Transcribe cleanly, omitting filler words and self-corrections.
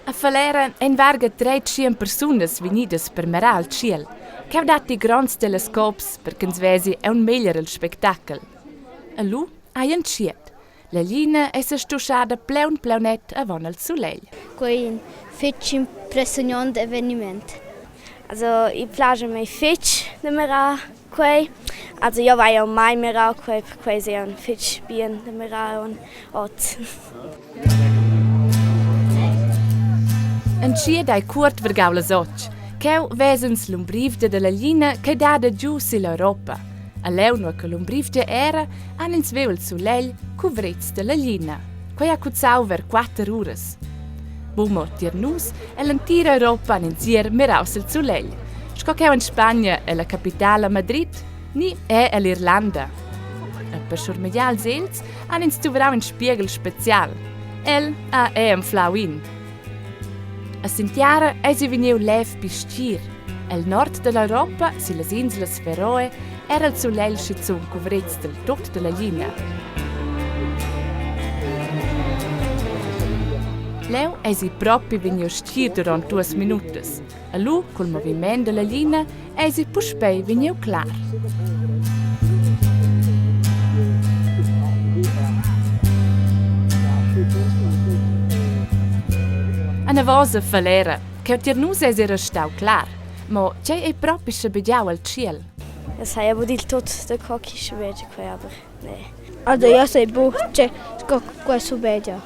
A Falera ein varga 300 persunas vegnidas per mirar al tschiel. Cheu datti gronds telescops per ch'ins vesi aunc meglier il spectachel. E lu hai entschiet. La glina ei sestuschada plaun plaunet avon il sulegl. Quei in fetg impressiunont eveniment. Also i piace mei fetg da mirar quei. Also jeu vai aunc mai mirau quei, perquei sei aunc fetg bien da mirar aunc oz. Entschiet ei cuort vargau las otg. Cheu ves'ins l'umbrivgia dalla glina che dat giu sill'Europa. A leu nua che l'umbrivgia era, han ins viu il sulegl cuvrets dalla glina. Quei ha cuzzau ver quater uras. Buc mo tier nus, ell'entira Europa han ins ier miraus il sulegl. Sco cheu en Spagna ella capitala Madrid ni è ell'Irlanda. E per schurmegiar ils egls han ins duvrau in spieghel special. El ha è anflau in. A sin tiara eisi vegniu lev bi stgir. El nord dall'Europa, sillas inslas Feroe, era il sulegl schizun cuvrets dil tut dalla glina. Leu eisi propi vegniu stgir duront duas minutas. E lu, cul moviment dalla glina, eisi puspei vegniu clar. Anavos a Falera, cheu tier nus eis era stau clar. Mo tgei ei propi schabegiau al tschiel? Es sei aber dil tot da co chi schabegia quei, aber nee. Also io sei buc che sco quei subegia.